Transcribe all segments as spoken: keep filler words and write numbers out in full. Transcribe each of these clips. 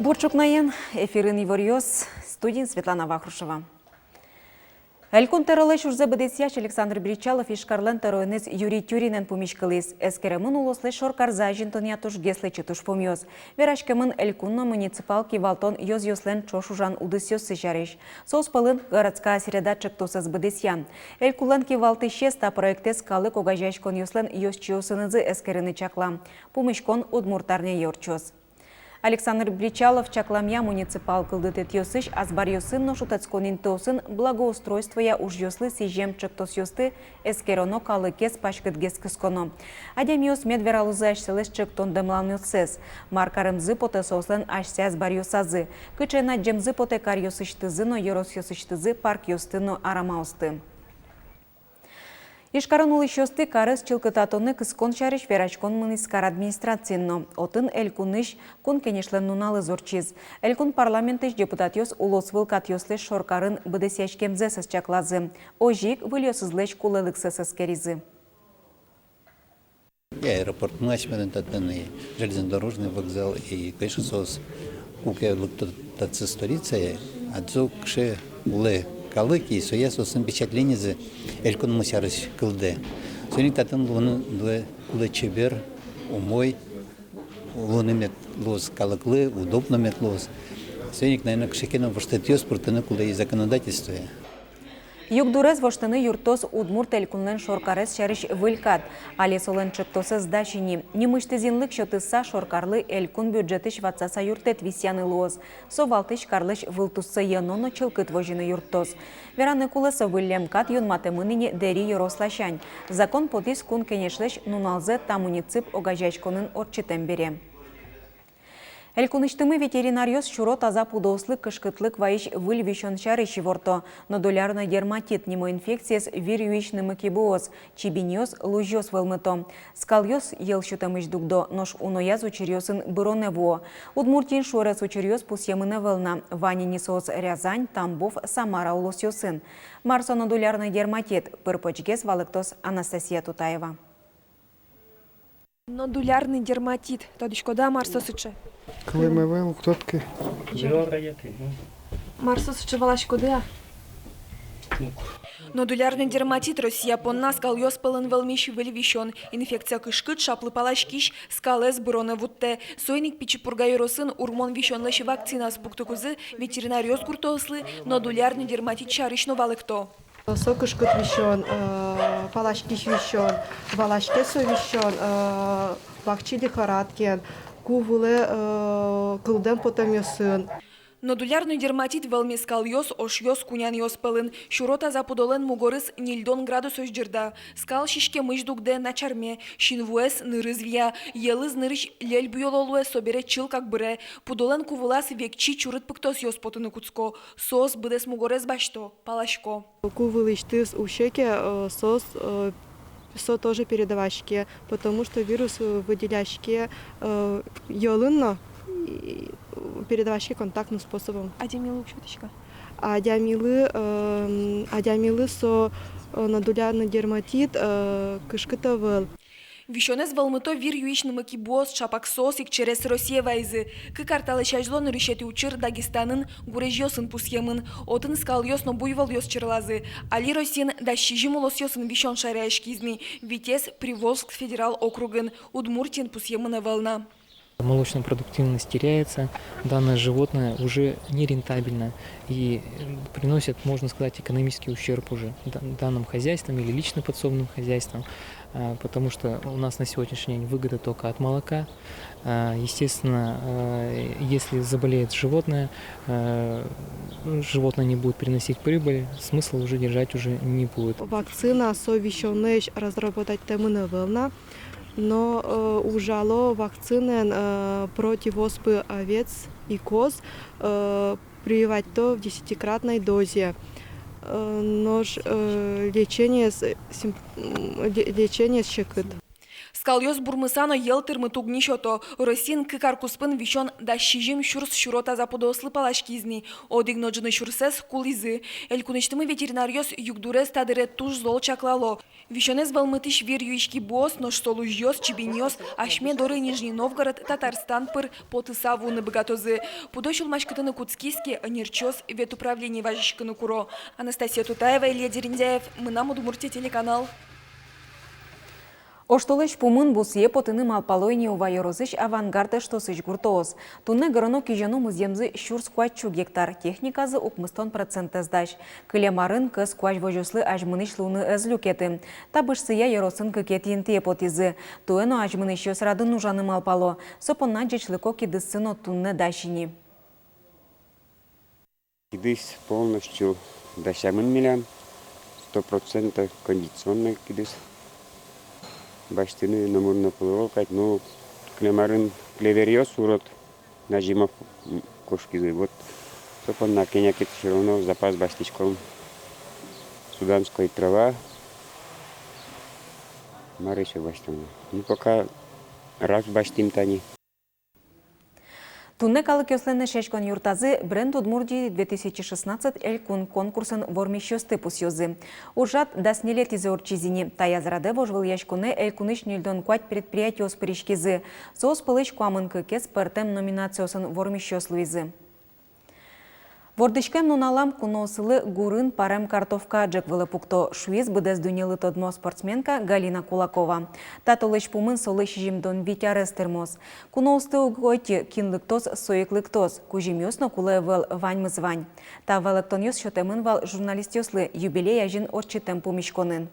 Бур ӵукнаен! Эфирын иворъёс, студиын Светлана Вахрушева. Элькун тӧролэсь ужзэ быдэсъясь Александр Бречалов Ижкарлэн тӧроеныз Юрий Тюринэн пумиськылӥз. Эскеремын улослэсь шоркарзэ азинтонъя тужгес лэчыт ужпумъёс. Вераськемын элькун но муниципал кивалтон ёзъёслэн ӵош ужан удысъёссы сярысь. Соос пӧлын «Городская среда» ӵектосэз быдэсъян. Элькунлэн кивалтӥсез та проектэз калык огазеяськонъёслэн ёзчиосынызы эскерыны чакла. Пумиськон удмурт арняе ортчоз. Александр Бречалов чакламъя, муниципал кылдытэтъёсысь азбаръёсын но шутэтскон интыосын благоустройствоя ужъёслы сӥзем ӵектосъёсты эскероно, калыкез паськытгес кысконо. Адямиос мед вералозы асьсэлэсь ӵектон-дэмланъёссэс, мар каремзы потэ соослэн асьсэ азбаръёсазы, кыӵеен адӟемзы потэ каръёсысьтызы но ёросъёсысьтызы паркъёсты но арамаосты. Ижкарын улӥсьёсты карез чылкытатонэ кыскон сярысь вераськон мынӥз кар администрациын но. Отын Элькунысь Кун Кенешлэн нуналыз ортчиз. Элькун парламентысь депутатъёс улосвыл катъёслэсь шоркарын быдэсъяськемзэс ӧз чаклазы. Озьы ик выльёсызлэсь кулэлыксэс эскеризы. И аэропортмы асьмелэн татын, и железнодорожный вокзал, и, конечно, соос куке лыкто татчы, столицае, отчы кыӵе улэ калык, и соя соослэн впечатленизы Элькунмы сярысь кылдэ. Соин ик татын луыны луэ, кулэ чебер, умой, луыны мед луоз калыклы, удобно мед луоз. Соин ик, наверно, кыӵе ке но воштэтъёс пыртыны кулэ и законодательствое. Югдурез воштыны юрттоз Удмурт Элькунлэн шоркарез сярысь выль кат. Али солэн ӵектосэз дась ини. Нимысьтыз инлык сётыса, шоркарлы элькун бюджетысь ватсаса юрттэт висъяны луоз. Со валтӥсь карлэсь вылтуссэ йӧно но чылкыт возьыны юрттоз. Вераны кулэ, со выллем кат юнматэмын ини Дэри ёрос ласянь. Закон потӥз Кун Кенешлэсь нуналзэ та муниципал огазеяськонын ортчытэм бере. Элькунысьтымы ветеринаръёс сюро таза пудоослы кышкытлык вайись выль висён сярысь иворто. Нодулярной дерматит нимо инфекциез вир юись нымы-кибыос, чибинъёс, лузьёс вӧлмыто. Скалъёс йӧл сютэмысь дугдо, нош унояз учыръёсын быронэ вуо. Удмуртиын шуэрес учыръёс пусъемын ӧвӧл на, вань ини соос Рязань, Тамбов, Самара улосъёсын. Мар со нодулярной дерматит, пыр-почгес валэктоз Анастасия Тутаева. Нодулярный дерматит. Тодӥськоды-а, мар со сыӵе? Кылэме вал, уг тодӥськы. Мар со сыӵе, валаськоды-а? Нодулярный дерматит Россия понна скалъёс пӧлын вӧлмись выль висён. Инфекция кышкыт, шаплы паласькись, скалэз быронэ вуттэ. Соин ик Пичи Пурга ёросын урмон висёнлэсь вакцинаос пуктыкузы ветеринаръёс гуртоослы нодулярный дерматит сярысь но валэкто. Со кышкыт висён, э, паласькись висён, валаське со висён, э, вакчи лихорадкаен, ку вылэ, э, кылдэм потэмъёсын. Нодулярный дерматит вӧлме скалъёс, ошъёс, кунянъёс пӧлын. Сюро таза пудолэн мугорыз ньыльдон градусозь ӟырда. Скал сиськемысь дугдэ, начарме, синвуэз, нырыз вия, йӧлыз нырысь льӧль буёло луэ, собере чылкак быре. Пудолэн ку вылаз векчи чурыт пыктосъёс потыны кутско. Соос быдэс мугорез басьто, паласько. Ку вылысьтыз усе ке, э, соос, э, со тоже передаваське, потому что вирус, э, выделяське, э, йӧлын но, и, э, передаваське контактным способом. Адямилы уг сётӥськы-а? Адямилы, э, адямилы со, э, нодулярный дерматит, э, кышкыт ӧвӧл. Висёнэз вӧлмыто вир юись нымы-кибыос, чапак соос ик через Россие вайизы. Кык ар талэсь азьло нырысетӥ учыр Дагестанын гурезьёсын пусъемын. Отын скалъёс но буйволъёс черлазы. Али Россиын дас сизьым улосъёсын висён шараяськиз ни, витез Приволжск федерал округын, Удмуртиын пусъемын ӧвӧл на. Молочная продуктивность теряется. Данное животное уже нерентабельно и, э, приносит, можно сказать, экономический ущерб уже д-, данным хозяйствам или лично подсобным хозяйствам, а, потому что у нас на сегодняшний день выгода только от молока. А, естественно, э, если заболеет животное, э, ну, животное не будет приносить прибыль, смысла уже держать уже не будет. Вакцина со висёнлэсь разработать каремын ӧвӧл на. Но, э, ужало вакцинаен, э, против оспы овец и коз, э, прививать-то в десятикратной дозе. Э, нош, э, лечениез, сим-, м, ле-, лечениез секыт. Скалъёс бурмыса но йӧл тырмыт уг ни сёто. Россиын кык ар куспын висён дас сизьым сюрс сюро таза пудоослы паласькиз ни. Одӥг но ӝыны сюрсэз кулӥзы. Элькунысьтымы ветеринаръёс югдурез та дыре туж зол чаклало. Висёнэз вӧлмытӥсь вир юиськи буос, нош со лузьёс, чибинъёс асьме доры Нижний Новгород, Татарстан пыр потыса вуыны быгатозы. Пудо сюлмаськытыны кутскиз ке, ӧнерчиос ветуправление вазиськыны куро. Анастасия Тутаева, Илья Дерендяев, «Мынам Удмуртие» телеканал. Оштолэзь пумын бусые потыны малпало ини Ува ёросысь «Авангард» эштосысь гуртоос. Туннэ гыроно кизёно музъемзы сюрс куать сю гектар, техниказы укмыстон процентэз дась. Кылем арын кӧс куазь возёслы азьмынӥсь луыны ӧз люкеты. Табышсыя ёросын кыкетӥ интые потӥзы. Туэ но азьмынӥсьёс радын ужаны малпало. Со понна ӟечлыко кидыссы но туннэ дась ини. Кидыс полностью дасямын милям, сто процентов кондиционной кидыс. Басьтыны номыр но кулэ ӧвӧл кадь, но кылем арын клеверъёс урод на зимовку кошкизы. Вот со понна кӧня ке всё равно запас басьтӥськом суданской трава. Мар ещё басьтом? Ну, пока рапс басьтӥм тани. Туннэ калыкъёслэн эшъяськон юртазы «Бренд Удмуртии две тысячи шестнадцать» элькун конкурсын вормисьёсты пусъёзы. Ужрад дас ньылетӥзэ ортчиз ини. Таяз радэ вожвылъяськонэ элькунысь ньыльдон куать предприятиос пыриськизы. Соос пӧлысь куамын кыкез пӧртэм номинациосын вормисьёс луизы. Вордӥськем нуналам куноосылы гурын парем картовка ӝӧк вылэ пукто, шуиз быдэс дуннелы тодмо спортсменка Галина Кулакова. Та толэзь пумын солы сизьымдон вить арес тырмоз. Куноосты уг ӧтьы: кин лыктоз, со ик лыктоз, кузьымъёс но кулэ ӧвӧл, ваньмыз вань. Та валэктонъёс сётэмын вал журналистъёслы юбилей азьын ортчытэм пумиськонын.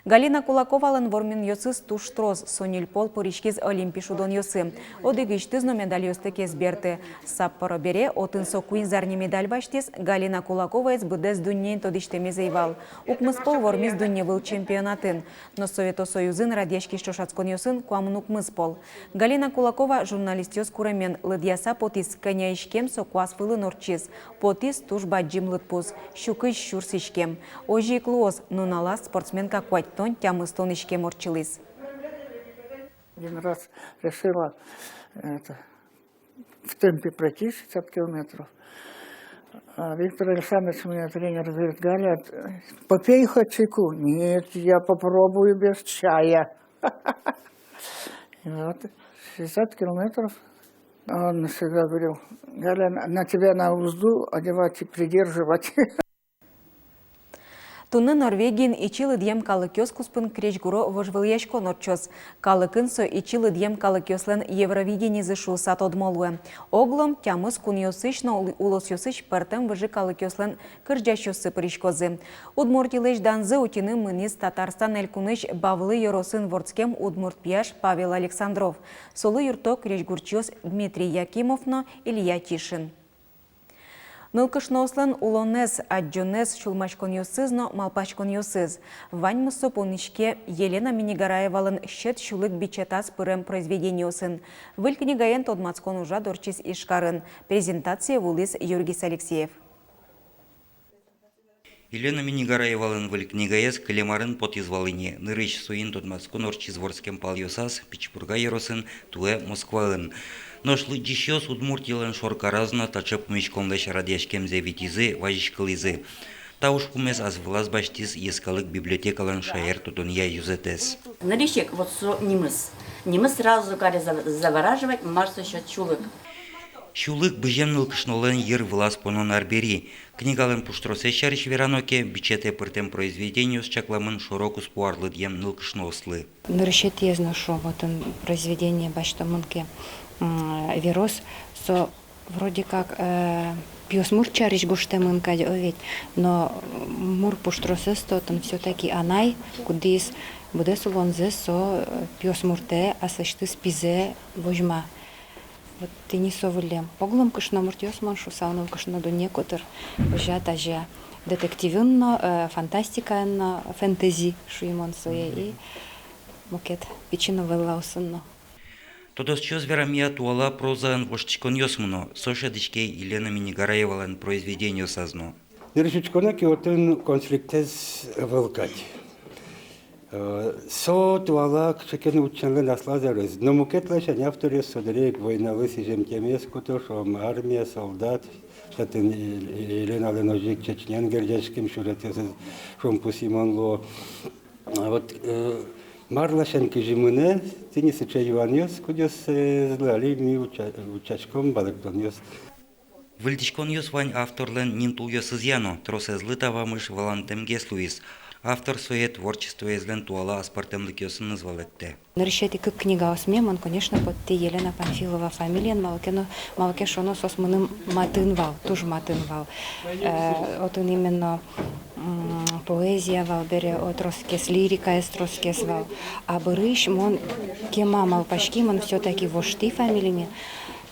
Галина Кулаковалэн вормонъёсыз туж трос, со ньыль пол пыриськиз Олимпи шудонъёсы. Одӥгысьтыз но медальёстэк ӧз берты. Саппоро бере, отын со куинь зарни медаль басьтӥз, Галина Кулаковаез быдэс дуннеын тодӥсьтэмез ӧй вал. Укмыс пол вормиз дунневыл чемпионатын но Совето Союзын радъяськись ӵошатсконъёсын куамын укмыс пол. Галина Кулакова журналистъёс куремен лыдъяса потӥз, кӧня иськем со куас вылын ортчиз. Потӥз туж бадӟым лыдпус: сю кызь сюрс иськем. Озьы ик луоз, нуналаз спортсменка куатьтон-тямыстон иськем ортчылӥз. Один раз решила это, в темпе пройти шестьдесят километров. А Виктор Александрович, у меня тренер, говорит: «Галя, попей хоть чайку». «Нет, я попробую без чая». И вот шестьдесят километров. Он всегда говорил: «Галя, на тебя на узду одевать и придерживать». Туннэ Норвегиын ичи лыдъем калыкъёс куспын крезьгуро вожвылъяськон ортчоз. Калыкын со ичи лыдъем калыкъёслэн Евровиденизы шуыса тодмо луэ. Оглом тямыс кунъёсысь но ул-, улосъёсысь пӧртэм выжы калыкъёслэн кырӟасьёссы пыриськозы. Удмуртилэсь данзэ утьыны мынӥз Татарстан элькунысь Бавлы ёросын вордскем удмурт пияш Павел Александров. Солы юртто крезьгурчиос Дмитрий Якимов но Илья Тишин. Нылкышноослэн улонэз, адӟонэз, сюлмаськонъёсыз но малпаськонъёсыз. Ваньмыз со пуныське Елена Миннигараевалэн сьӧд сюлык бичетаз пырем произведениосын. Выль книгаен тодматскон ужрад ортчиз Ижкарын. Презентацие вуылӥз Юргис Алексеев. Елена Миннигараевалэн выль книгаез кылем арын потӥз вал ини. Нырысь соин тодматскон ортчиз вордскем палъёсаз Пичи Пурга ёросын, туэ Москваын. Нош лыдӟисьёс Удмуртилэн шоркараз но таӵе пумиськонлэсь радъяськемзэ витизы, вазиськылӥзы. Та ужпумез ас вылаз басьтӥз йӧскалык библиотекалэн шаертодонъя ёзэтэз. Нырысь ик вот со нимыз. Нимыз сразу каре зав-, завораживать, мар со сьӧд сюлык. Сюлык бызем нылкышнолэн йыр вылаз понон арбери. Книгалэн пуштросэз сярысь верано ке, бичетэ пыртэм произведениос чакламын шоро-куспо арлыдъем нылкышноослы. Нырысетӥез но, шуом, отын произведение басьтэмын ке, м, верос, со вроде как, э, пиосмурт сярысь гожтэмын кадь, о ведь, но мур пуштросэз то отын всё-таки анай, кудӥз быдэс улонзэ со, э, пиосмуртэ аслэсьтыз пизэ возьма. Вот тӥни со выллем. Оглом кышномуртъёс мон шуысал, нылкышно дунне котыр. Озьы-а, тазьы-а. Детективын но, э, фантастикаын но, фэнтези шуи мон сое, и мукет пичи новеллаосын но. Тодосчиос верамъя, туала прозаын воштӥськонъёс мыно. Со шӧдӥське Елена Миннигараевалэн произведениосаз но. Нырысь учконо ке, отын конфликтэз ӧвӧл кадь. Э, со туала кыӵе ке но утчанлэн аслаз арез. Но мукет ласянь авторъёс со дыре ик войналы сӥземтэмез куто, шуом, армия, солдат. Татын Е-, Еленалэн озьы ик Чечняен герӟаськем сюжетъёсыз, шуом, пусйымон луо. А вот, э, мар ласянь кызьы мынэ, тӥни сыӵе юанъёс, кудъёсызлы али ми утча-, утчаськом валэктонъёс. Выльдӥськонъёс вань авторлэн нин-тулъёсызъя но, тросэзлы та вамыш валантэмгес луиз. Автор сое творчествоезлэн туала аспӧртэмлыкъёсыныз валэктэ. Нырысетӥ кык книгаосме мон, конечно, поттӥ Елена Панфилова фамилиен, малы ке но, малы ке шуоно, соос мыным матын вал, туж матын вал. Э, отын именно, м, поэзия вал бере, о, тросгес, лирикаез тросгес вал. А бӧрысь мон кема малпаськи, мон всё-таки воштӥ фамилиме.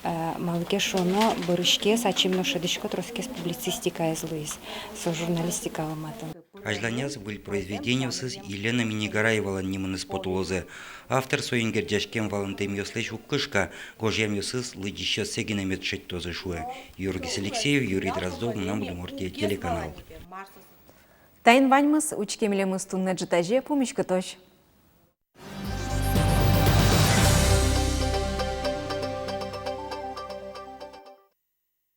Э, малы ке шуоно, бӧрысьгес ачим но шӧдӥсько, тросгес публицистикаез луиз, со журналистикалы матын. Азьланяз выль произведениосыз Елена Миннигараевалэн нимыныз потылозы. Автор соин герӟаськем валантэмъёслэсь уг кышка, гожъямъёсыз лыдӟисьёссэ гинэ мед шедьтозы, шуэ. Юргис Алексеев, Юрий Дроздов, «Мынам Удмуртие» телеканал. Таин ваньмыз, учке милемыз туннэ ӝытазе, пумиськытозь.